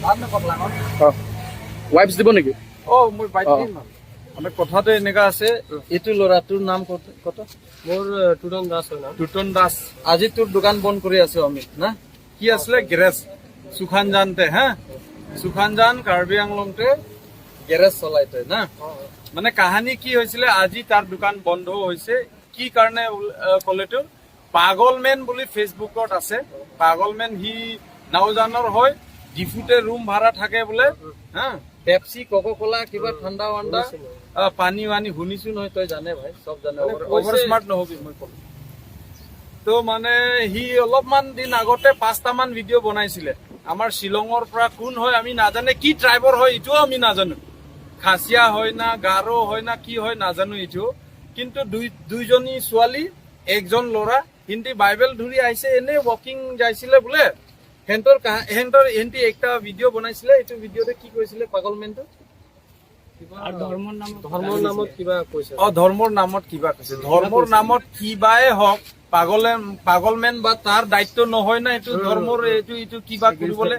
অঁ, ৱাইপছ দিব নেকি? অ, মই বাইক দিম। মানে কথাটো এনেকা আছে, এইটো ল'ৰাটোৰ নাম কত কত? মোৰ টুটন দাস হয় নাম। টুটন দাস। আজি তোৰ দোকান বন্ধ কৰি আছো আমি না। কি আছিলে? গেৰেজ, সুখানজানতে। হা, সুখানজান, কাৰ্বি আংলংতে গেৰেজ চলাই তই না। মানে কাহানী কি হৈছিলে, আজি তাৰ দোকান বন্ধ হৈছে কি কাৰণে ক'লে, তোৰ পাগলমেন বুলি ফেচবুকত আছে। পাগলমেন, সি নাওজানৰ হয়, ডিফুতে ৰুম ভাড়া থাকে বোলে। হা, পেপচি, কক কোলা, কিবা ঠাণ্ডা ৱাণ্ডা, পানী ৱানী। শুনিছো নহয়, তই জানে ভাই, চব জানে। মানে অভাৰ স্মাৰ্ট নহবি, মই ক'লো। তো মানে সি অলপমান দিন আগতে পাঁচটামান ভিডিঅ' বনাইছিলে। আমাৰ শ্বিলঙৰ পৰা কোন হয় আমি নাজানে, কি ট্ৰাইবৰ হয় এইটোও আমি নাজানো, খাচিয়া হয় না গাৰো হয় না কি হয় নাজানো এইটো। কিন্তু দুইজনী ছোৱালী, একজন ল'ৰা, সিহঁতি বাইবেল ধৰি আহিছে, এনেই ৱাকিং যাইছিলে বোলে। সিহঁতৰ সিহঁতি একটা ভিডিঅ' বনাইছিলে। এইটো ভিডিঅ'তে কি কৈছিলে পাগলমেনটো? ধৰ্মৰ নামত কিবা কৈছে। অ, ধৰ্মৰ নামত কিবা কৈছে। ধৰ্মৰ নামত কিবাই হওক, পাগলমেন বা তাৰ দায়িত্ব নহয় না এইটো। ধৰ্মৰ এইটো কিবা কৰিবলৈ,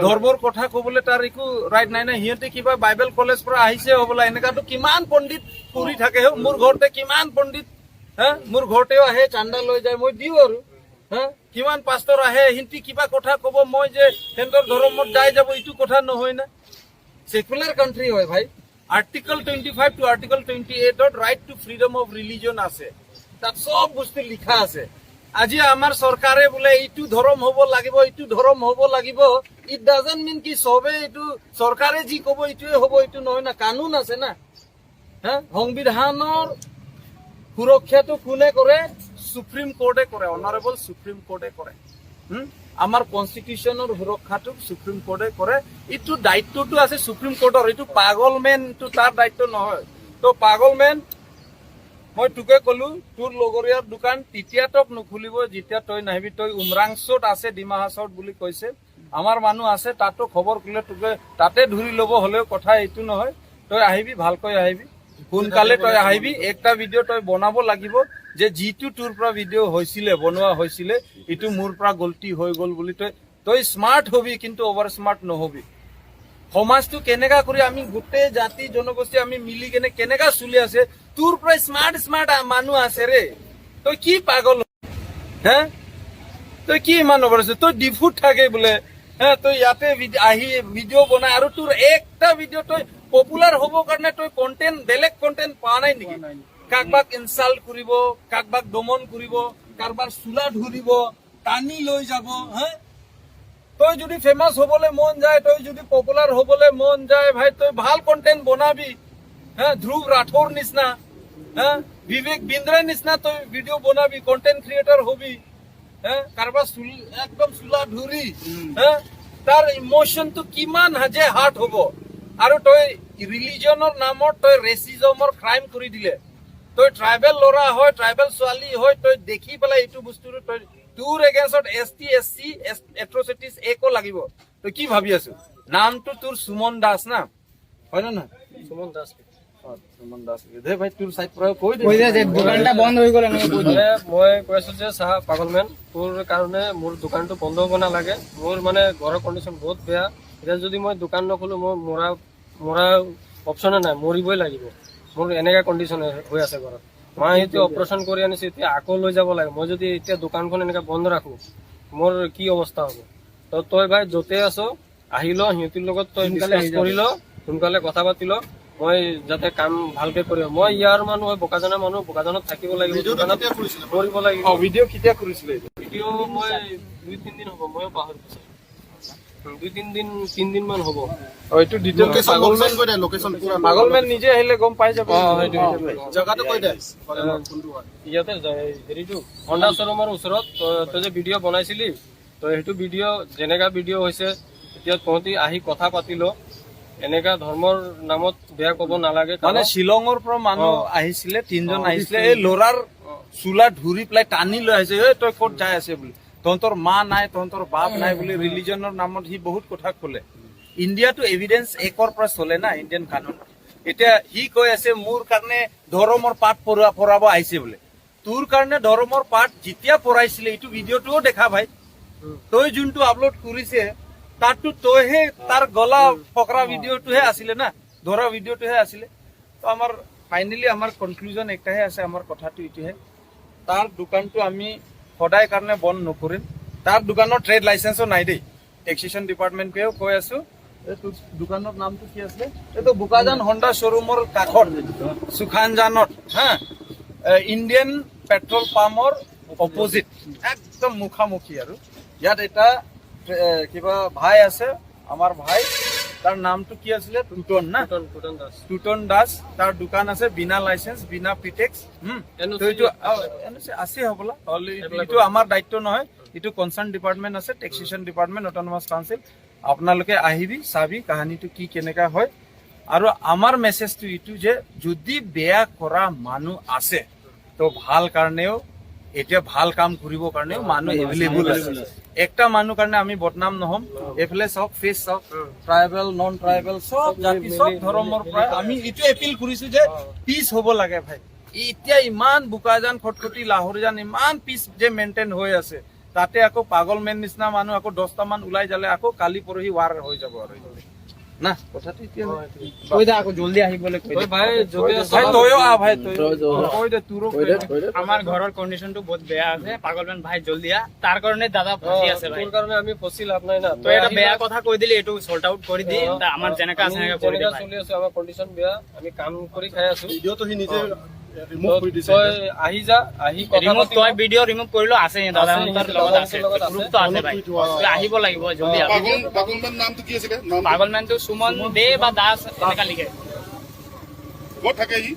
ধৰ্মৰ কথা কবলৈ তাৰ একো ৰাইট নাই না। সিহঁতে কিবা বাইবেল কলেজ পৰা আহিছে হ'বলা। এনেকাতো কিমান পণ্ডিত ফুৰি থাকে। হে, মোৰ ঘৰতে কিমান পণ্ডিত, হা, মোৰ ঘৰতেও আহে, চান্দা লৈ যায়, মই দিওঁ আৰু। হা, কিমান পাষ্টৰ আহে, সিহঁতি কিবা কথা কব, মই যে সিহঁতৰ ধৰ্মত যাই যাব, এইটো কথা নহয় না। সেকুলাৰ কাণ্ট্ৰি হয় ভাই। আৰ্টিকল 25 টু আৰ্টিকল 28ত right to freedom of religion আছে, তাত চব বস্তু লিখা আছে। আজি আমাৰ চৰকাৰে বোলে এইটো ধৰ্ম হ'ব লাগিব, এইটো ধৰ্ম হ'ব লাগিব, it doesn't মিন কি চবে এইটো চৰকাৰে যি ক'ব এইটোৱে হ'ব, এইটো নহয় না। কানুন আছে না। হা, সংবিধানৰ সুৰক্ষাটো কোনে কৰে? সুপ্ৰিম কোৰ্টে কৰে, অনাৰেবল সুপ্ৰিম কোৰ্টে কৰে। আমাৰ কনষ্টিটিউচনৰ সুৰক্ষাটো সুপ্ৰিম কোৰ্টে কৰে। এইটো দায়িত্বটো আছে সুপ্ৰিম কোৰ্টৰ, এইটো পাগলমেনটো তাৰ দায়িত্ব নহয়। তো পাগলমেন, মই তোকে কলো, তোৰ লগৰীয়াৰ দোকান তেতিয়া তোক নুখুলিব যেতিয়া তই নাহিবি। তই উমৰাংচোত আছে, ডিমা হাছাওত বুলি কৈছে। আমাৰ মানুহ আছে তাতো, খবৰ কৰিলে তোকে তাতে ধৰি ল'ব। হ'লেও কথা এইটো নহয়, তই আহিবি, ভালকৈ আহিবি, সোনকালে তই আহিবি। একটা ভিডিঅ' তই বনাব লাগিব যে যিটো তোৰ পৰা ভিডিঅ' হৈছিলে, বনোৱা হৈছিলে, এইটো মোৰ পৰা গলতি হৈ গ'ল বুলি। তই স্মাৰ্ট হবি, কিন্তু অভাৰ স্মাৰ্ট নহবি। সমাজটো কেনেকা কৰি আমি গোটেই জাতি জনগোষ্ঠী আমি মিলি কেনে কেনেকা চলি আছে, তোৰ পৰা স্মাৰ্ট স্মাৰ্ট মানুহ আছে ৰে। তই কি পাগল হে? তই কি ইমান অভাৰ আছে? তই ডিফুত থাকে বোলে। হে, তই ইয়াতে আহি ভিডিঅ' বনাই আৰু তোৰ একটা ভিডিঅ', তই পপুলাৰ হ'ব কাৰণে তই কণ্টেণ্ট, বেলেগ কণ্টেণ্ট পোৱা নাই নেকি? কাৰোবাক ইনচাল্ট কৰিব, কাৰোবাক দমন কৰিব, কাৰোবাৰ চোলা ধৰিব, টানি লৈ যাব। হে, তই যদি ফেমাছ হ'বলৈ মন যায়, তই যদি পপুলাৰ হ'বলৈ মন যায় ভাই, তই ভাল কণ্টেণ্ট বনাবি। হে, ধ্ৰুৱ ৰাঠৌৰ নিচিনা, হে, বিবেক বিন্দ্ৰাৰ নিচিনা তই ভিডিঅ' বনাবি, কণ্টেণ্ট ক্ৰিয়েটৰ হবি। হে, কাৰোবাৰ চুল একদম চোলা ধৰি, হে, তাৰ ইমোচনটো কিমান যে হাৰ্ট হ'ব। আৰু তই ৰিলিজনৰ নামত তই ৰেচিজমৰ ক্ৰাইম কৰি দিলে। তই ট্ৰাইবেল ল'ৰা হয়, ট্ৰাইবেল ছোৱালী হয়, তই দেখি পেলাই এইটো বস্তুটো, তই তোৰ এগেইনষ্টত এছটি, এছচি এট্ৰচিটিজ একো লাগিব। তই কি ভাবি আছো? নামটো তোৰ সুমন দাস না, হয় না নহয়? সুমন দাস। অ, সুমন দাস দে ভাই, তোৰ চাইড পৰা কৈ দে। কৈ দে যে দোকানটা বন্ধ হৈ গ'ল, এনেকে কৈ দে। মানে মই কৈ আছো যে চাহ পাগলমেন, তোৰ কাৰণে মোৰ দোকানটো বন্ধ হ'ব নালাগে। মোৰ মানে ঘৰৰ কণ্ডিশ্যন বহুত বেয়া। এতিয়া যদি মই দোকান নোখোলো, মই মৰা মৰা অপশ্যনে নাই, মৰিবই লাগিব। মোৰ এনেকা কণ্ডিশ্যন হৈ আছে ঘৰত। মা এতিয়া অপাৰেশ্যন কৰি আনিছে, এতিয়া আকৌ লৈ যাব লাগে। মই যদি এতিয়া দোকানখন এনেকা বন্ধ ৰাখো, মোৰ কি অৱস্থা হ'ব? তো তই ভাই য'তে আছ আহি ল, সিহঁতিৰ লগত তই সোনকালে ডিছকাছ আহি যাব। কৰি ল, সোনকালে কথা পাতি ল। মই যাতে কাম ভালকে কৰিব। মই ইয়াৰ মানুহ হয়, বোকাজানৰ মানুহ, বোকাজানত থাকিব লাগিব, দোকানত কৰিব লাগিব। অ, ভিডিঅ' কেতিয়া কৰিছিলে এইটো? ভিডিঅ' মই 2-3 দিন হ'ব, ময়ো পাহৰি গৈছো। 2-3 দিন, 3 দিন মান হ'ব। অ, এইটো ডিটেইল লোকেশ্যন পাগলমেন কৈ দে, লোকেশ্যন পুৰা। পাগলমেন নিজে আহিলে গম পাই যাব। অ, সেইটো। জেগাটো কৈ দে, কোনটো হয়। ইয়াতে হেৰিটো হণ্ডা শ্বৰুমৰ ওচৰত। তই যে ভিডিঅ' বনাইছিলি, তই সেইটো ভিডিঅ' যেনেকা ভিডিঅ' হৈছে, এতিয়া তহঁতি আহি কথা পাতি ল। এনেকা ধৰ্মৰ নামত বেয়া ক'ব নালাগে। মানে শ্বিলঙৰ পৰা মানুহ আহিছিলে, তিনজন আহিছিলে, এই ল'ৰাৰ চোলা ধৰি পেলাই টানি লৈ আহিছে, এই তই ক'ত যাই আছে বুলি, তহঁতৰ মা নাই, তহঁতৰ বাপ নাই বুলি ৰিলিজনৰ নামত সি বহুত কথা ক'লে। ইণ্ডিয়াটো এভিডেন্স একৰ পৰা চলে না, ইণ্ডিয়ান কানুন। এতিয়া সি কৈ আছে মোৰ কাৰণে ধৰ্মৰ পাঠ পঢ়াব আহিছে বোলে। তোৰ কাৰণে ধৰ্মৰ পাঠ যেতিয়া পঢ়াইছিলে, এইটো ভিডিঅ'টোও দেখা ভাই। তই যোনটো আপলোড কৰিছে, তাতো তইহে তাৰ গলা ফকৰা ভিডিঅ'টোহে আছিলে না, ধৰা ভিডিঅ'টোহে আছিলে। তো আমাৰ ফাইনেলি আমাৰ কনক্লুজন একটাহে আছে, আমাৰ কথাটো এইটোহে, তাৰ দোকানটো আমি সদায় কাৰণে বন্ধ নকৰিম। তাৰ দোকানৰ ট্ৰেড লাইচেন্সো নাই দেই। টেক্সেশ্যন ডিপাৰ্টমেণ্টকেও কৈ আছো। এইটো দোকানৰ নামটো কি আছিলে? এইটো বোকাজান হণ্ডা শ্বৰুমৰ কাষত সুখানজানত, হা, ইণ্ডিয়ান পেট্ৰল পাম্পৰ অপজিট, একদম মুখামুখি। আৰু ইয়াত এটা কিবা ভাই আছে, আমাৰ ভাই, তাৰ নামটো কি আছিলে? টুটন না? Two-tone, two-tone Das. Two-tone Das, তাৰ দোকান আছে বিনা লাইচেন্স, বিনা প্ৰিটেক্স। NOC তো এইটো NOC আছে হ'বলা। হ'লে এইটো আমাৰ দায়িত্ব নহয়, এইটো কনচাৰ্ণ ডিপাৰ্টমেণ্ট আছে, টেক্সেশ্যন ডিপাৰ্টমেণ্ট, অট'নমাছ কাউন্সিল। আপোনালোকে আহিবি, চাবি কাহানীটো কি কেনেকা হয়। আৰু আমাৰ মেছেজটো এইটো যে যদি বেয়া কৰা মানুহ আছে, তো ভাল কাৰণেও, এতিয়া ভাল কাম কৰিবৰ কাৰণেও মানুহ এভেইলেবল আছে। একটা মানুহ কাৰণে আমি বদনাম নহ'ম। এইফালে চাওক, ফেচ চাওক, ট্ৰাইবেল, নন ট্ৰাইবেল, চব জাতি, চব ধৰ্মৰ পৰা আমি এইটো এপিল কৰিছো যে পিচ হ'ব লাগে ভাই। এতিয়া ইমান বোকাজান, খটখটি, লাহৰিজান ইমান পিচ যে মেইনটেইন হৈ আছে, তাতে আকৌ পাগল মেন নিচিনা মানুহ আকৌ 10টামান ওলাই যালে আকৌ কালি পৰহি ৱাৰ হৈ যাব। আৰু না, কথাটো এতিয়া কৈ দে আকৌ জলদি আহিবলৈ কৈ তই দে। ভাই যদি আছ ভাই, তইও আহ ভাই, তই তই কৈ দে, তোৰো কৈ দে, কৈ দে। আমাৰ ঘৰৰ কণ্ডিশ্যনটো বহুত বেয়া আছে। পাগলমেন ভাই, জলদি আহ। তাৰ কাৰণে দাদা ফচি আছে ভাই। তোৰ কাৰণে আমি ফচি লাভ নাই না। তই এটা আহি বেয়া যা। কথা কৈ দিলি, এইটো চৰ্ট আউট কৰি দি। তা আমাৰ যেনেকা আছে আমি সেনেকা কৰি দে যেনেকা ভাই। চলি আছো, আমাৰ কণ্ডিশ্যন বেয়া, আমি কাম কৰি খাই আছো। ভিডিঅ'টো সি নিজে ৰিমুভ কৰি দিছে। তই আহি যা, আহি কথা ৰিমুভ পাতিম। তই ভিডিঅ' ৰিমুভ কৰিলো, আছে দাদা আছে, তাৰ দাদা লগত আছে, লগত আছে। গ্ৰুপটো আছে ভাই। তই আহিব লাগিব, জলদি আহ। পাগলমেন নামটো কি আছিলে নাম? পাগলমেনটো সুমন দে বা দাস এনেকা লিখে। ক'ত থাকে সি?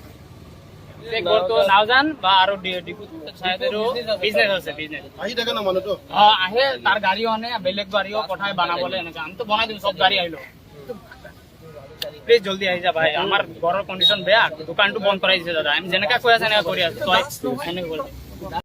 ঘৰটো নাওজান বা আৰু ডিপু চাইডেৰো বিজনেছ আছে, বিজনেছ। আহি থাকে ন মানুহটো? অ, আহে, তাৰ গাড়ীও আনে, বেলেগ গাড়ীও পঠাই বনাবলৈ এনেকা। আমিতো বনাই দিওঁ চব গাড়ী আহিলো। প্লিজ জলদি আহি যা ভাই, আমাৰ ঘৰৰ কণ্ডিশ্যন বেয়া, দোকানটো বন্ধ কৰাই দিছে দাদা। আমি যেনেকা কৈ আছে এনেকা কৰি আছো, তই এনেকে কৰি দে।